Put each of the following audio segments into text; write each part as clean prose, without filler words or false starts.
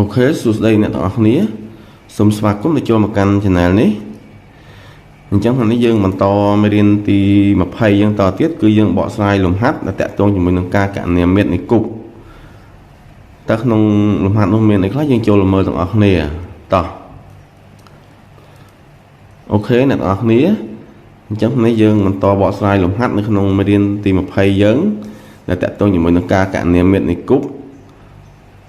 OK សួស្តីអ្នកទាំងអស់គ្នាសូមស្វាគមន៍ទៅចូលមកកាន់ Channel នេះអញ្ចឹងថ្ងៃនេះយើងបន្តមេរៀនទី20យើងតទៀតគឺយើងបកស្រាយលំហាត់ដែលតាក់ទងជាមួយនឹងការកណនាមាត្រនៃគប់តើក្នុងលំហាត់នោះមានអីខ្លះយើងចូលមើលទាំងអស់គ្នាតោះ OK អ្នកទាំងអស់គ្នាអញ្ចឹងថ្ងៃនេះយើងបន្តបកស្រាយលំហាត់នៅក្នុងមេរៀនទី20យើងដែលតាក់ទងជាមួយនឹងការកណនាមាត្រនៃគប់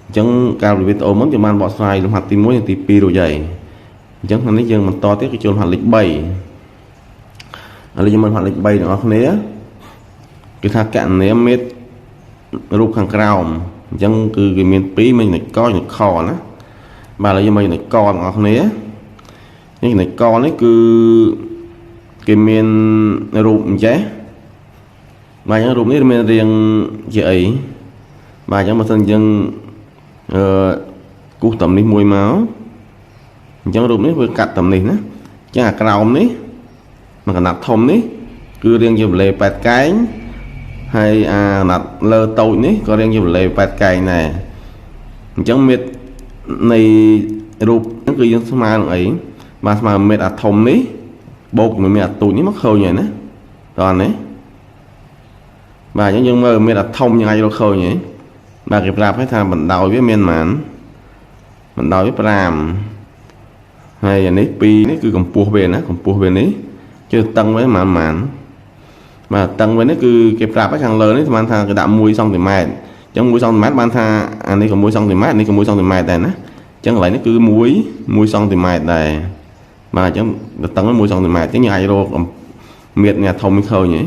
អញ្ចឹងកាលពីវីដេអូមុនយើងបានបកស្រាយលំហាត់ទី1និងទី2រួចហើយអញ្ចឹងថ្ងៃនេះយើងបន្តទៀតគឺចូលលំហាត់លេខ3ឥឡូវយើងមើលលំហាត់លេខ3ទាំងអស់គ្នាគឺថាកណនាមាត្ររូបខាងក្រោមអញ្ចឹងគឺគេមាន2មានចំណុចកចំណុចខណាបាទឥឡូវយើងមើលចំណុចកទាំងអស់គ្នានេះចំណុចកនេះគឺគេមានរូបអញ្ចេះបាទអញ្ចឹងរូបនេះមានរាងជាអីបាទអញ្ចឹងបើសិនយើងអឺគូសតំនេះមួយមកអញ្ចឹងរូបនេះវាកាត់តំនេះណាអញ្ចឹងអាក្រោមនេះមួយកណាត់ធំនេះគឺរាងជាវលេ8កែងហើយអាកណាត់លើតូចនេះក៏រាងជាវលេ8កែងដែរអញ្ចឹងមាត្រនៃរូបហ្នឹងគឺយើងស្មើនឹងអីបាទស្មើមាត្រអាធំនេះបូកជាមួយមាត្រអាតូចនេះមកឃើញហើយណាតោះនេះបាទអញ្ចឹងយើងមើលមាត្រអាធំយើងអាចរកឃើញហ៎បាទគេប្រាប់ឲ្យថាបណ្ដោយវាមានប៉ុន្មានបណ្ដោយវា5ហើយអានេះ2នេះគឺកម្ពស់វាណាកម្ពស់វានេះជឿតឹងវាប៉ុន្មានប៉ុន្មានបាទតឹងវានេះគឺគេប្រាប់ឲ្យខាងលើនេះស្មានថាគេដាក់1សង់ទីម៉ែត្រអញ្ចឹង1សង់ទីម៉ែត្របានថាអានេះក៏1សង់ទីម៉ែត្រនេះក៏1សង់ទីម៉ែត្រដែរណាអញ្ចឹងកន្លែងនេះគឺ1 1សង់ទីម៉ែត្រដែរបាទអញ្ចឹងតឹង1សង់ទីម៉ែត្រអញ្ចឹងយើងអាចរកមាត្រនេះធំនេះឃើញហ៎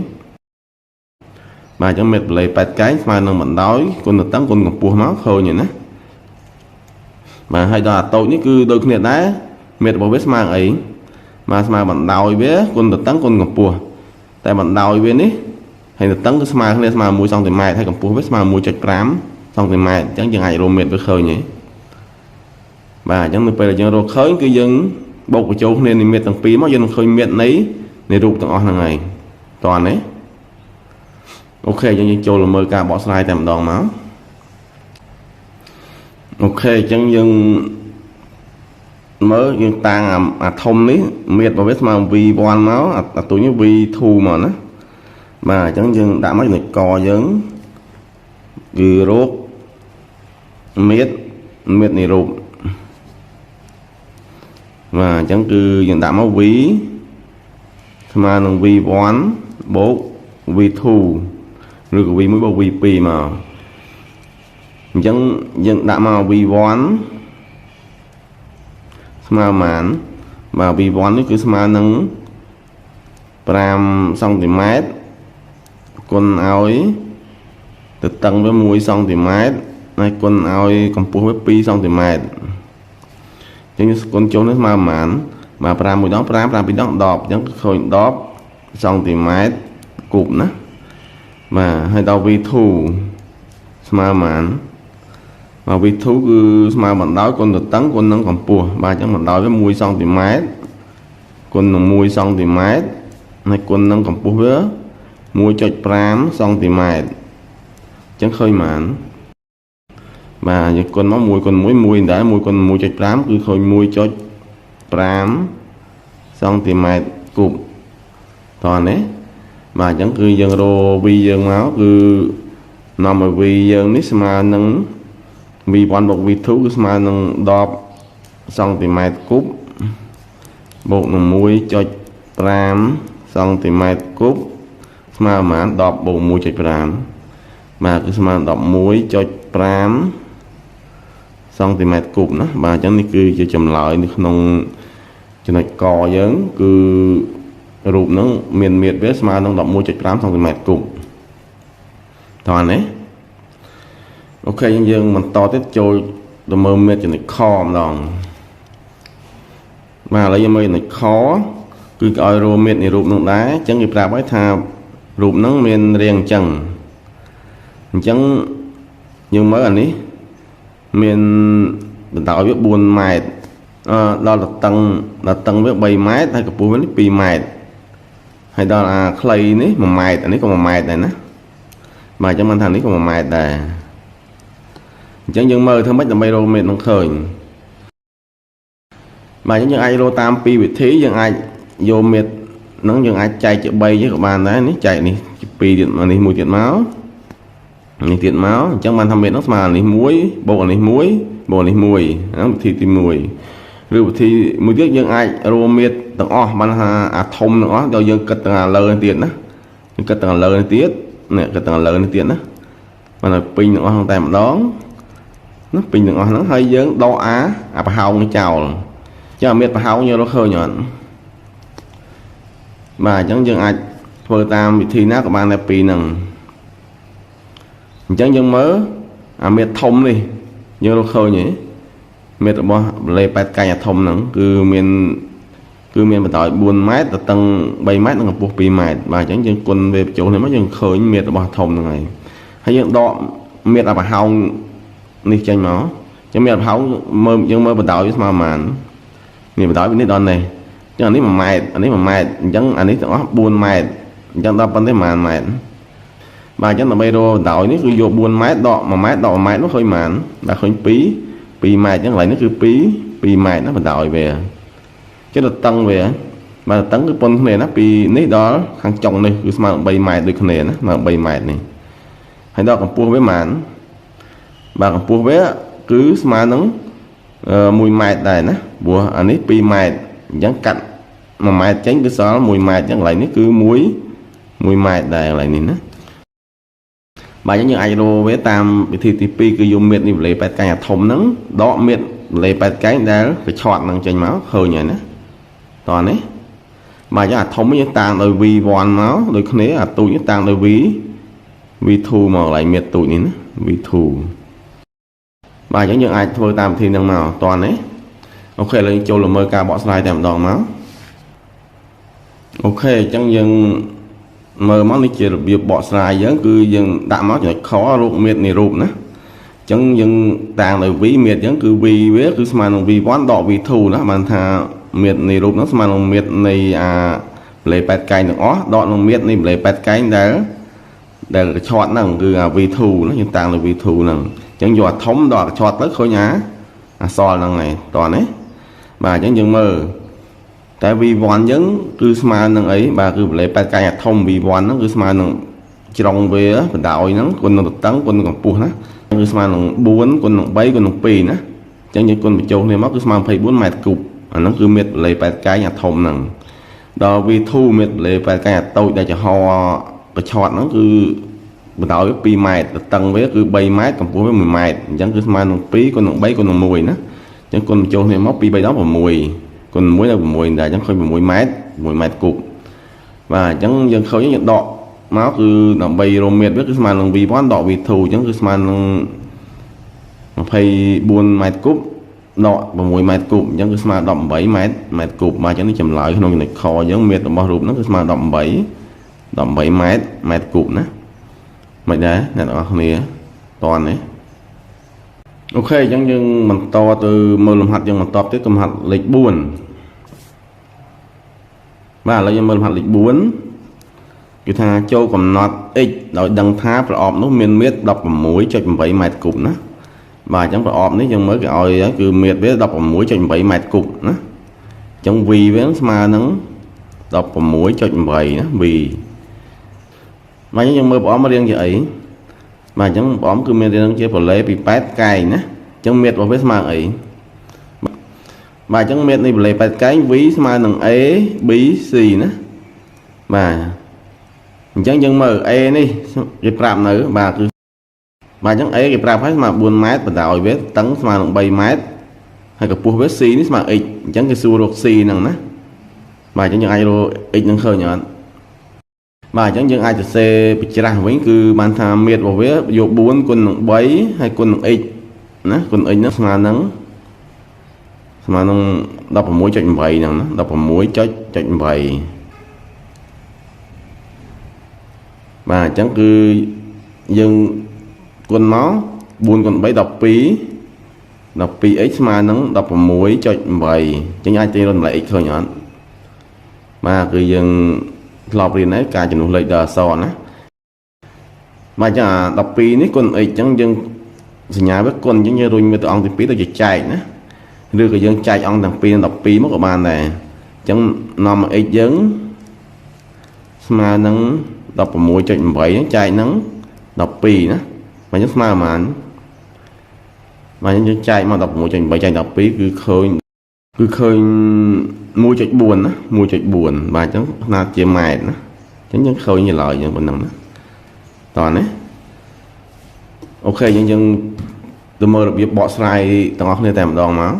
បាទអញ្ចឹងមាត្របលេ8កែងស្មើនឹងបណ្ដោយគុណតឹងគុណកម្ពស់មកឃើញហើយណាបាទហើយដល់អាតូចនេះគឺដូចគ្នាដែរមាត្ររបស់វាស្មើអីបាទស្មើបណ្ដោយវាគុណតឹងគុណកម្ពស់តែបណ្ដោយវានេះហើយតឹងគឺស្មើគ្នាស្មើ1សង់ទីម៉ែត្រហើយកម្ពស់វាស្មើ 1.5 សង់ទីម៉ែត្រអញ្ចឹងយើងអាចរកមាត្រវាឃើញហ៎បាទអញ្ចឹងនៅពេលដែលយើងរកឃើញគឺយើងបូកបញ្ចូលគ្នានៃមាត្រទាំងពីរមកយើងនឹងឃើញមាត្រនៃរូបទាំងអស់ហ្នឹងហើយតោះនេះ OK យើងចូលមើលការបកស្រាយតែម្ដងមក OK អញ្ចឹងយើងមើលយើងតាំងអាធំនេះមាត្ររបស់វាស្មើ V1 មកអាទូនេះ V2 មកណាបាទអញ្ចឹងយើងដាក់មកចំណុចកយើងគឺរកមាត្រមាត្រនៃរូបបាទអញ្ចឹងគឺយើងដាក់មក V ស្មើនឹង V1 បូក V2 ឬក៏ V1 បូក V2 មកអញ្ចឹងយើងដាក់មក V1 ស្មើប៉ុន្មានបាទ V1 នេះគឺស្មើនឹង5សង់ទីម៉ែត្រគុណឲ្យទៅតឹងវា1សង់ទីម៉ែត្រហើយគុណឲ្យកម្ពស់វា2សង់ទីម៉ែត្រអញ្ចឹងគុណចូលនេះស្មើប៉ុន្មានបាទ5មួយដង5 5ពីរដង10អញ្ចឹងឃើញ10សង់ទីម៉ែត្រគូបណាបាទហើយដល់ V2 ស្មើប៉ុន្មានបាទ V2 គឺស្មើបណ្ដោយគុណទៅតឹងគុណនឹងកម្ពស់បាទអញ្ចឹងបណ្ដោយវា1សង់ទីម៉ែត្រគុណនឹង1សង់ទីម៉ែត្រហើយគុណនឹងកម្ពស់វា 1.5 សង់ទីម៉ែត្រអញ្ចឹងឃើញប៉ុន្មានបាទយើងគុណមក1គុណ1 1ដែរ1គុណ 1.5 គឺឃើញ 1.5 សង់ទីម៉ែត្រគូបតោះនេះបាទអញ្ចឹងគឺយើងរក V យើងមកគឺនាំឲ្យ V យើងនេះស្មើនឹង V1 បូក V2 គឺស្មើនឹង10សង់ទីម៉ែត្រគូបបូកនឹង 1.5 សង់ទីម៉ែត្រគូបស្មើប្រហែល10បូក 1.5 បាទគឺស្មើ 11.5 សង់ទីម៉ែត្រគូបណាបាទអញ្ចឹងនេះគឺជាចម្លើយនៅក្នុងចំណុចកយើងគឺរូបហ្នឹងមានមាត្រវាស្មើនឹង 11.5 សង់ទីម៉ែត្រគូបតោះនេះ OK យើងបន្តទៀតចូលទៅមើលមាត្រចំណុចខម្ដងបាទឥឡូវយើងមើលចំណុចខគឺគេឲ្យរកមាត្រនៃរូបនោះដែរអញ្ចឹងគេប្រាប់ឲ្យថារូបហ្នឹងមានរាងអញ្ចឹងអញ្ចឹងយើងមើលអានេះមានបណ្ដោយវា4ម៉ែត្រអឺដល់តឹងដល់តឹងវា3ម៉ែត្រហើយកម្ពស់វានេះ2ម៉ែត្រហើយដល់អាខ្លីនេះ1ម៉ែត្រអានេះក៏1ម៉ែត្រដែរណាបាទអញ្ចឹងមិនថានេះក៏1ម៉ែត្រដែរ អញ្ចឹងយើងមើលធ្វើម៉េចដើម្បីរកមាត្រនឹងឃើញបាទអញ្ចឹងយើងអាចរកតាមពីរវិធីយើងអាចយកមាត្រហ្នឹងយើងអាចចែកជា3ក៏បានដែរនេះចែកនេះជា2ទៀតនេះមួយទៀតមកនេះទៀតមកអញ្ចឹងបានថាមាត្រហ្នឹងស្មើនេះ1បូកនេះ1បូកនេះ1ហ្នឹងវិធីទី1ឬវិធីមួយទៀតយើងអាចរួមមាត្រទាំងអស់បានថាអាធំទាំងអស់ដល់យើងគិតទាំងអាលើនេះទៀតណាយើងគិតទាំងអាលើនេះទៀតនេះគិតទាំងអាលើនេះទៀតណាបានឲ្យពេញទាំងអស់ហ្នឹងតែម្ដងណាពេញទាំងអស់ហ្នឹងហើយយើងដកអាប្រហោងនេះចោលអញ្ចឹងអាមាត្រប្រហោងយើងរកឃើញអត់បាទអញ្ចឹងយើងអាចធ្វើតាមវិធីណាក៏បានដែរពីរហ្នឹងអញ្ចឹងយើងមើលអាមាត្រធំនេះយើងរកឃើញទេមាត្ររបស់បលេប៉ែតកែងអាធំហ្នឹងគឺមានបណ្ដោយ4ម៉ែត្រទៅតឹង3ម៉ែត្រនិងកម្ពស់2ម៉ែត្របាទអញ្ចឹងយើងគុណវាបញ្ចូលនេះមកយើងឃើញមាត្ររបស់ធំហ្នឹងហើយហើយយើងដកមាត្រអាប្រហោងនេះចេញមកអញ្ចឹងមាត្រប្រហោងមើលយើងមើលបណ្ដោយវាស្មើប៉ុន្មាននេះបណ្ដោយវានេះដល់នេះអញ្ចឹងអានេះ1ម៉ែត្រអានេះ1ម៉ែត្រអញ្ចឹងអានេះទាំងអស់4ម៉ែត្រអញ្ចឹងដល់ប៉ុណ្ណេះប៉ុន្មានម៉ែត្របាទអញ្ចឹងដើម្បីរកបណ្ដោយនេះគឺយក4ម៉ែត្រដក1ម៉ែត្រដក1ម៉ែត្រនោះឃើញប៉ុន្មានបាទឃើញ2ម៉ែត្រអញ្ចឹងកន្លែងនេះគឺ2ម៉ែត្រណាបណ្ដោយវាចឹងទៅតឹងវាបាទតឹងគឺប៉ុនគ្នាណាពីនេះដល់ខាងចុងនេះគឺស្មើនឹង3ម៉ែត្រដូចគ្នាណាស្មើ3ម៉ែត្រនេះហើយដល់កម្ពស់វាប៉ុន្មានបាទកម្ពស់វាគឺស្មើនឹង1ម៉ែត្រដែរណាព្រោះអានេះ2ម៉ែត្រអញ្ចឹងកាត់1ម៉ែត្រចេញគឺសល់1ម៉ែត្រអញ្ចឹងកន្លែងនេះគឺ1ម៉ែត្រដែរកន្លែងនេះណាបាទអញ្ចឹងយើងអាចរកវាតាមវិធីទី2គឺយកមាត្រនេះវលេប៉ែតកែងអាធំហ្នឹងដកមាត្រវលេប៉ែតកែងដែលកញ្ឆត់ហ្នឹងចេញមកឃើញហើយណាតោះនេះបាទអញ្ចឹងអាធំនេះយើងតាំងដោយ V1 មកដូចគ្នាអាទូចនេះតាំងដោយ V2 មកកន្លែងមាត្រទូចនេះណា V2 បាទអញ្ចឹងយើងអាចធ្វើតាមវិធីហ្នឹងមកតោះនេះអូខេឥឡូវចូលមើលការបកស្រាយតែម្ដងមកអូខេអញ្ចឹងយើងមើលមកនេះជារបៀបបកស្រាយយើងគឺយើងដាក់មកចំណុចខរូបមាត្រនៃរូបណាអញ្ចឹងយើងតាំងដោយ V មាត្រអញ្ចឹងគឺ V វាគឺស្មើនឹង V1 ដក V2 ណាបានថាមាត្រនៃរូបហ្នឹងស្មើនឹងមាត្រនៃអាប្លេប៉ែតកែងទាំងអស់ដកនឹងមាត្រនៃប្លេប៉ែតកែងដែលកញ្ឆត់ហ្នឹងគឺអា V2 ណាយើងតាំងដោយ V2 ហ្នឹងអញ្ចឹងយកអាធំដកកញ្ឆត់ទៅឃើញអាសល់ហ្នឹងឯងតោះនេះបាទអញ្ចឹងយើងមើលតែ V1 យើងគឺស្មើនឹងអីបាទគឺប្លេប៉ែតកែងអាធំ V1 ហ្នឹងគឺស្មើនឹងជ្រុងវាបណ្ដោយហ្នឹងគុណនឹងទទឹងគុណនឹងកម្ពស់ណាគឺស្មើនឹង4គុណនឹង3គុណនឹង2ណាអញ្ចឹងយើងគុណបញ្ចូលគ្នាមកគឺស្មើ24ម៉ែត្រគូបអាហ្នឹងគឺមាត្រប្លេប៉ែតកែងអាធំហ្នឹងដល់ V2 មាត្រប្លេប៉ែតកែងអាតូចដែលចំហកញ្ឆត់ហ្នឹងគឺបណ្ដោយ2ម៉ែត្រទទឹងវាគឺ3ម៉ែត្រកម្ពស់វា1ម៉ែត្រអញ្ចឹងគឺស្មើនឹង2គុណនឹង3គុណនឹង1ណាអញ្ចឹងគុណបញ្ចូលគ្នាមក2 3ដល់6គុណ1ដល់6ដែរអញ្ចឹងឃើញ6ម៉ែត្រ1ម៉ែត្រគូបបាទអញ្ចឹងយើងឃើញយើងដកមកគឺដើម្បីរកមាត្រវាគឺស្មើនឹង V1 ដក V2 អញ្ចឹងគឺស្មើនឹង24ម៉ែត្រគូបដក6ម៉ែត្រគូបអញ្ចឹងគឺស្មើ18ម៉ែត្រគូបបាទអញ្ចឹងនេះចម្លើយក្នុងចំណុចខអញ្ចឹងមាត្ររបស់រូបហ្នឹងគឺស្មើ18ម៉ែត្រគូបណាមិនដែរអ្នកទាំងអស់គ្នាតន់ទេអូខេអញ្ចឹងយើងបន្តទៅមើលលំហាត់យើងបន្តទៀតលំហាត់លេខ4បាទឥឡូវយើងមើលលំហាត់លេខ4គឺថាចូលកំណត់ x ដោយដឹងថាប្រអប់នោះមានមាត្រ 16.8 ម៉ែត្រគូបណាបាទអញ្ចឹងប្រអប់នេះយើងមើលគេឲ្យគឺមាត្រវា 16.8 ម៉ែត្រគូបណាអញ្ចឹង V វាស្មើនឹង 16.8 ណា V បាទអញ្ចឹងយើងមើលប្រអប់មករៀងជាអីបាទអញ្ចឹងប្រអប់គឺមានរាងជាប្រឡេពី8កែងណាអញ្ចឹងមាត្ររបស់វាស្មើអីបាទអញ្ចឹងមាត្រនៃប្រឡេ8កែង V ស្មើនឹង A B C ណាបាទអញ្ចឹងយើងមើល A នេះគេប្រាប់នៅបាទគឺបាទអញ្ចឹង A គេប្រាប់ហើយស្មើ4ម៉ែត្របណ្ដោយវាតឹងស្មើនឹង3ម៉ែត្រហើយកម្ពស់វា C នេះស្មើ x អញ្ចឹងគេសួររក C ហ្នឹងណាបាទអញ្ចឹងយើងអាចរក x ហ្នឹងឃើញអត់បាទអញ្ចឹងយើងអាចសរសេរបច្រាស់វិញគឺបានថាមាត្ររបស់វាយក4គុណនឹង3ហើយគុណនឹង x ណាគុណ x ហ្នឹងស្មើនឹង 16.8 ហ្នឹងណា 16.8 បាទអញ្ចឹងគឺយើងគុណមក4គុណ3 12 12x ស្មើនឹង 16.8 អញ្ចឹងអាចទាញរកតម្លៃ x ឃើញអត់បាទគឺយើងធ្លាប់រៀនហើយការចំនួនលេខដល់អក្សរណាបាទអញ្ចឹងអា12នេះគុណ x អញ្ចឹងយើង សញ្ញាវាគុណអញ្ចឹងយើងរុញវាទៅអង្គទី2ទៅជាចែកណាឬក៏យើងចែកអង្គទាំងពីរនឹង12មកក៏បានដែរអញ្ចឹងនាំ x យើងស្មើនឹង 16.8 ចែកនឹង12ណាបាទអញ្ចឹងស្មើប៉ុន្មានបាទអញ្ចឹងយើងចែកមក 16.8 ចែក12គឺឃើញ1.4ណា1.4បាទអញ្ចឹងខ្នាតជាម៉ែត្រណាអញ្ចឹងយើងឃើញឡើយយើងប៉ុណ្ណឹងណាតោះណាអូខេយើងយើងទៅមើលរបៀបបកស្រាយទាំងអស់គ្នាតែម្ដងមក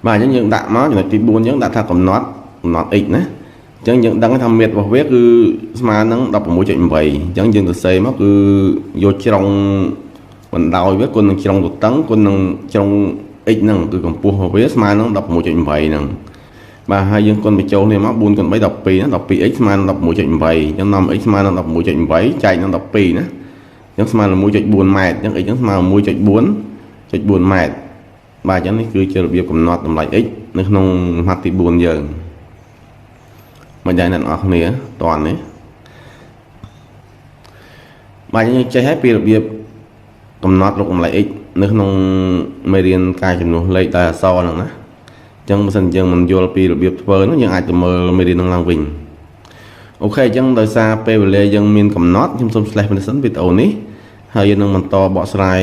បាទអញ្ចឹងយើងដាក់មកចំណុចទី4យើងដាក់ថាកំណត់ x ណាអញ្ចឹងយើងដឹងថាមាត្ររបស់វាគឺស្មើនឹង 16.8 អញ្ចឹងយើងទៅសេមកគឺយកជ្រុងបណ្ដោយវាគុណនឹងជ្រុងទទឹងគុណនឹងជ្រុង x ហ្នឹងគឺកម្ពស់របស់វាស្មើនឹង 16.8 ហ្នឹងបាទហើយយើងគុណបញ្ចូលគ្នាមក4គុណ3 12ណា 12x ស្មើនឹង 16.8 អញ្ចឹងនាំ x ស្មើនឹង 16.8 ចែកនឹង12ណាអញ្ចឹងស្មើនឹង 1.4 ម៉ែត្រអញ្ចឹង x ហ្នឹងស្មើនឹង 1.4 ម៉ែត្របាទអញ្ចឹងនេះគឺជារបៀបកំណត់តម្លៃ x នៅក្នុងលំហាត់ទី4យើងមិនដែរអ្នកនរគ្នាតន់នេះបាទយើងចេះហើយពីរបៀបកំណត់រកតម្លៃ x នៅក្នុងមេរៀនការចំនួនលេខដោយអក្សរហ្នឹងណាអញ្ចឹងបើសិនយើងមិនយល់ពីរបៀបធ្វើហ្នឹងយើងអាចទៅមើលមេរៀនហ្នឹងឡើងវិញអូខេអញ្ចឹងដោយសារពេលវេលាយើងមានកំណត់ខ្ញុំសូម slash នេះសិនវីដេអូនេះហើយយើងនឹងបន្តបកស្រាយ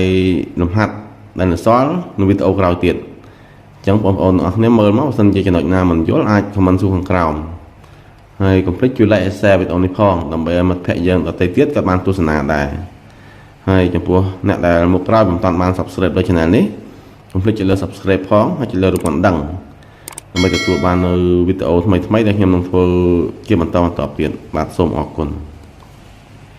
លំហាត់ដែលនៅសល់នៅវីដេអូក្រោយទៀតអញ្ចឹងបងប្អូនទាំងអស់គ្នាមើលមកបើសិនជាចំណុចណាមិនយល់អាច comment សួរខាងក្រោមហើយកុំភ្លេចជួយ like and share វីដេអូនេះផងដើម្បីឲ្យមិត្តភ័ក្តិយើងដទៃទៀតក៏បានទស្សនាដែរហើយចំពោះអ្នកដែលមកក្រោយមិនទាន់បាន subscribe ដល់ channel នេះកុំភ្លេចចុចលើ subscribe ផងហើយចុចលើរូបកណ្ដឹងដើម្បីទទួលបាននៅវីដេអូថ្មីៗដែលខ្ញុំនឹងធ្វើជាបន្តបន្តទៀតបាទសូមអរគុណ។